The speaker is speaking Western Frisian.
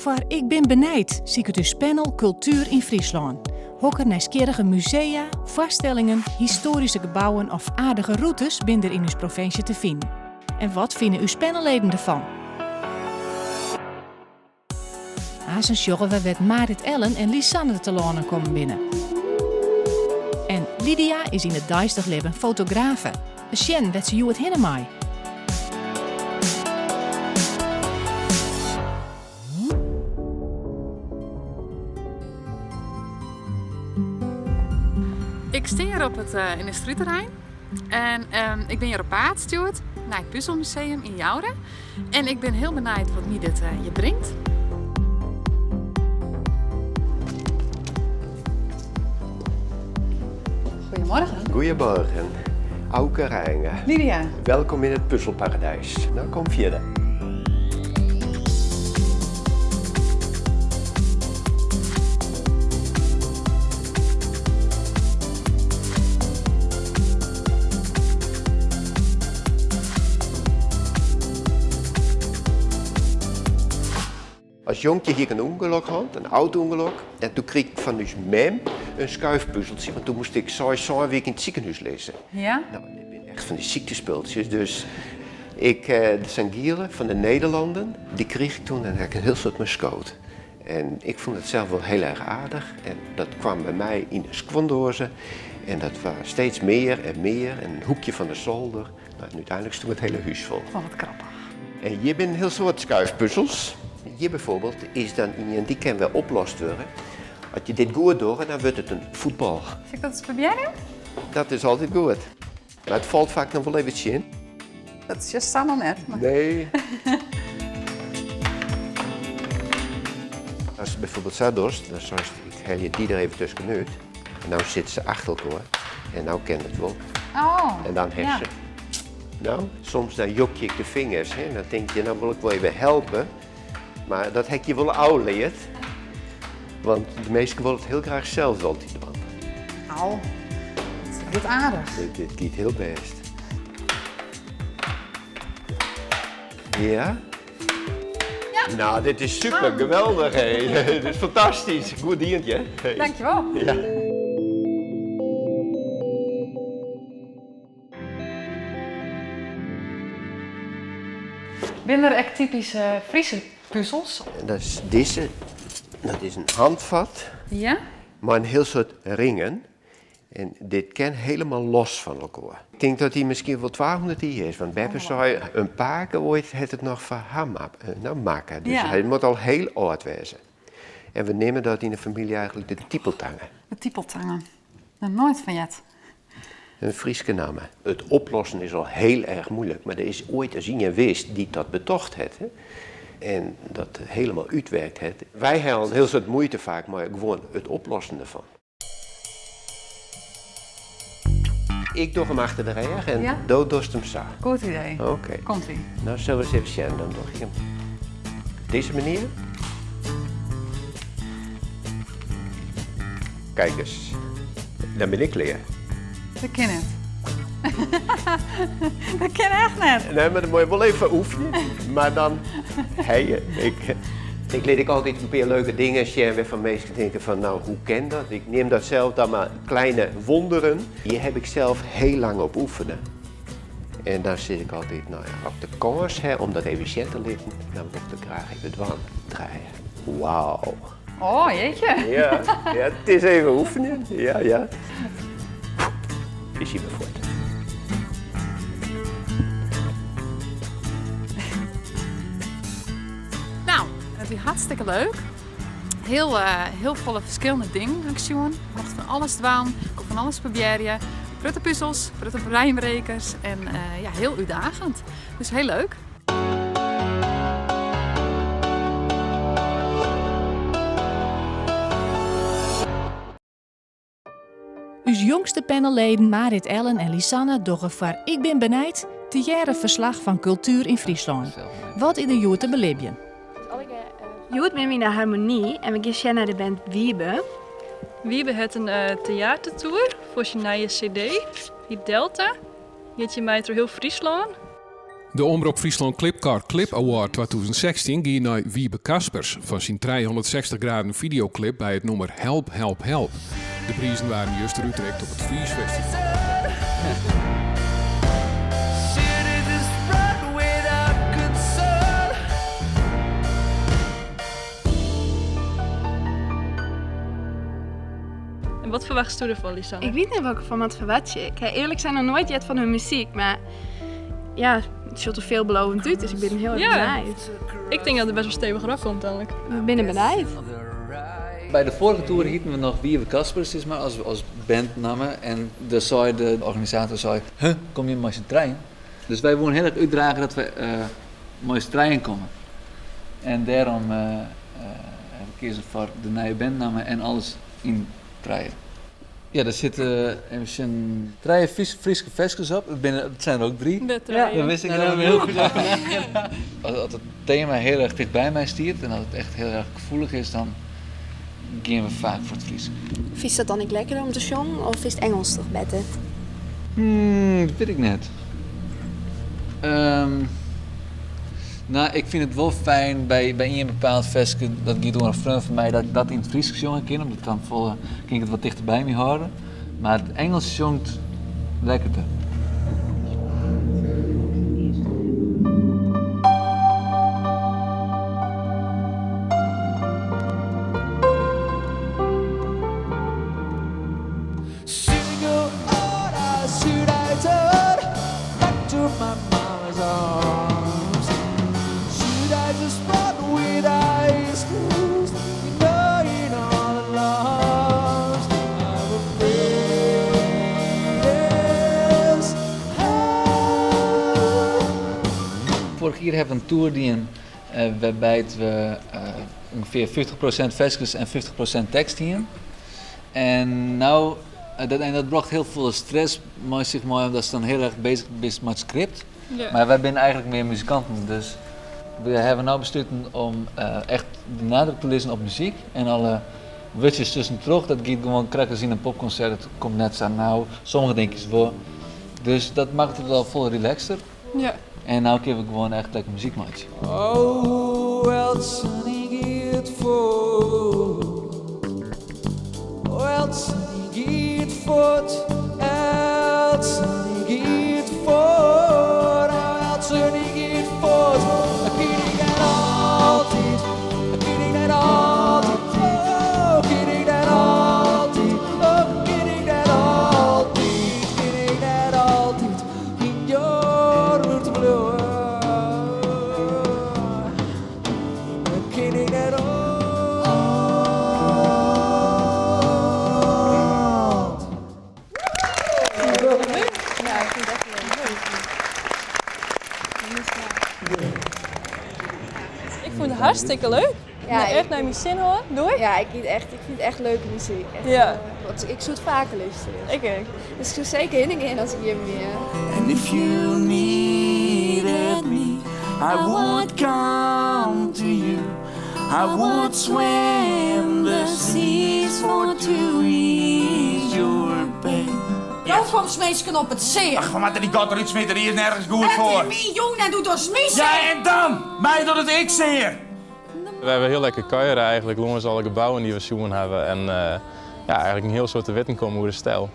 Foar Ik bin benijd siket ús panel Kultuer yn Fryslân. Hokker nijsgjirrige musea, foarstellingen, histoaryske gebouwen of aardige rûtes binne der yn ús provinsje te finen? En wat fine ús panelleden derfan? Aansen sjogge we wêr't Marit Ellen en Lisanne telâne kommen binne. En Lydia is yn it deistich libben fotografe. We sjen wêr't se hjoed hinne mei. Ik stean hjir op it yndustryterrein en ik bin hjir op paad stjoerd nei it Puzelmuseum yn Joure. En ik bin hiel benijd wat my dit hjir bringt. Goedemorgen. Goedemorgen. Auke Reijnga. Lydia. Welkom in het puzzelparadijs. Nou, kom verder. As jonkje hie ik in ûngelok hân, in auto-ûngelok. En doe krige ik fan ús mem in skuifpuzeltsje, want doe moast ik seis, sân wiken yn it sikehûs lizze. Ja? Nou, dit binne echt fan dy syktespultsjes, dus ik, eh, sa'n giele fan de Nederlanden, dy krige ik toen en ha ik in hiel soad mei skood. En ik fûn it sels wol hiel erch aardich en dat kwam by my yn in skuondoaze en dat waard steeds mear en mear en in hoekje fan de solder. Nou, en úteinlik stûn it hiele hús fol. Oh, wat grappich. En hjir binne in hiel soad skuifpuzels. Hjir byfoarbyld is dan ien, dy kin wer oplost wurde. As je dit goed dogge, dan wurdt it in fuotbal. Sil ik dat ris probearje? Dat is altyd goed. Mar it falt faak noch wol even tsjin. Dat sjochst sa noch net. Mar... Nee. Ast byfoarbyld sa dochst, dan seist ik helje dy der even tuskenút. En no sitte se achter elkoar en no kin it wol. Oh, En dan hast ja. se. No, soms dan jokje ik de fingers, hè. Dan tink je, no wol ik wol even helpe. Mar dat ha ik je wol ôfleard. Want de minsken wolle it hiel graach sels altyd dwaan. Au, dit giet aardich. Dit giet hiel bêst. Ja? Ja. Nou, dit is super, geweldich. Hé. Dit is fantastysk. Goed dien, hè? Hey. Dankjewol. Ja. Binne der ek typyske Fryske puzels? Dat is dizze. Dat is in handvat. Ja. Mei in hiel soad ringen. En dit kin hielendal los fan elkoar. Ik tink dat dy miskien wol 200 jier is, want beppe sei in pake oait hat it noch foar har no, makke. Dus Ja. hy moat al hiel âld wêze. En we neame dat yn de famylje eigenlik de tipeltange. De tipeltange. Noch noait fan heard. In Fryske namme. It oplossen is al hiel erch muoilik, mar der is oait ris ien west dy't dat betocht hat en dat hielendal útwerkt hat. Wy ha al in hiel soad muoite faak mei gewoan it oplossen derfan. Ik doch him achter de rêch en Ja? do dochst him sa. Goed idee. Oké. Komt ie. Nou sille we ris even sjen. Dan doch ik him op dizze manier. Kijk eens. Dan bin ik klear. Dat kin net. Dat kin echt net. Nee, mar dan moatte je wol even oefenje. Mar dan, hey, ik, ik lit ek altyd in pear leuke dingen sjen wêrfan minsken tinke fan, nou, hoe kin dat? Ik neam dat sels dan mar kleine wonderen. Hjir ha ik sels hiel lang op oefene. En dan sis ik altyd, nou ja, as ik de kâns ha om dat even sjen te litten, dan wol ik dat graach even dwaan. Draaie. Wauw. Oh, jeetje. Ja, ja, it is even oefenjen. Ja, ja. Is hy wer fuort. Nou, it wie hartstikke leuk. Hiel, hiel folle ferskillende dingen ha ik sjoen. Ik mocht fan alles dwaan, ik koe fan alles probearje. Protte puzels, protte breinbrekers en ja, hiel útdagend. Dus hiel leuk. Us jongste panelleden Marit Ellen en Lisanne dogge foar Ik bin benijd tegearre ferslach fan kultuer yn Fryslân. Wat is der hjoed te belibjen? Hjoed binne we yn de Harmonie en we gean sjen nei de band Wiebe. Wiebe hat in teatertoer foar syn nije CD, hyt Delta. Giet hjirmei troch hiel Fryslân. De Omrop Fryslân Clipcar Clip Award 2016 gie nei Wiebe Kaspers fan syn 360 graden fideoklip by it nûmer Help Help Help. De prizen waarden juster útrikt op it Freeze Festival. En wat ferwachtsto derfan, Lisanne? Ik wit net wat ik derfan moat ferwachtsje. Ik ha earlik sein noch noait heard fan hun muzyk, mar ja, it sjocht der veelbelovend út, dus ik bin hiel erch benijd. Ik tink dat it best wol stevich rock komt úteinlik. We binne benijd. By de foarige toer hieten we noch Wiebe Kaspers sis mar, as, as bandnamme. En dêr sei de organisator, sei, huh, komme jim mei syn trijen? Dus wy woene hiel erch útdrage dat we uh, mei syn trijen komme. En dêrom uh, uh, ha we keazen foar de nije bandnamme en alles yn trije. Ja, der sitte even sjen, trije Fryske ferskes op. It binne, it zijn er ook drie. De trije. Dat wist ik ja, heel goed. As it tema hiel erch ticht by my stiet en as it echt hiel erch gefoelich is, dan gean we faak foar it Frysk. Fynst dat dan ek lekkerder om te sjongen of is it Ingelsk toch better? Hmm, dat wit ik net. Um, no, ik fyn it wol fijn by, by ien bepaald ferske, dat giet oer in freon fan my, dat ik dat yn it Frysk sjonge kin, omdat dan folle, kin ik it wat tichter by my hâlde. Mar it Ingelsk sjongt lekkerder. Foarich jier hawwe we in toer dien wêrby't we ûngefear 50% ferskes en 50% tekst hiene. En no, dat, en dat brocht hiel folle stress mei sich mei, omdatst dan hiel erch beuzich bist mei it skript. Ja. Mar wy binne eigentlik mear muzikanten, dus we hawwe no besluten om echt de nadruk te lizzen op muzyk en alle wurdsjes tuskentroch, dat giet gewoan krekt as yn in popkonsert, it komt net sa nau, sommige dinkjes wol. Dus dat makket it al folle relaxter. Ja. En no kinne we gewoan echt lekker muzyk meitsje. Oh, eltsenien giet fuort. Oh, eltsenien giet fuort. Eltsenien giet fuort. Oh, eltsenien giet fuort. Kin ik net altyd, kin ik net altyd, oh, kin ik net altyd, oh, kin ik net altyd, kin ik net altyd yn jo buert bliuwe. Kin ik net altyd. Ja, ik vind het echt leuk. Ik fûn it hartstikke leuk. Ja, Echt nei myn sin hân. Doei. Ja, ik, echt, ik fyn it echt leuke muzyk. Echt, Ja. wat, ik soe it faker lústerje. Ik ek. Dus ik soe seker hinne gean as ik jim wie. And if you needed me, I would come to you. I would swim the seas for to ease your pain. No komst minsken op it sear. Ach, mar dy god der út smite, dy is nergens goed It foar. is myn jûn en doe dochst my Ja, sear. en dan? My docht it ek sear. We hawwe hiel lekker kuiere eigentlik lâns alle gebouwen dy't we sjoen hawwe en ja, eigentlik in hiel soad te witten kommen oer de styl.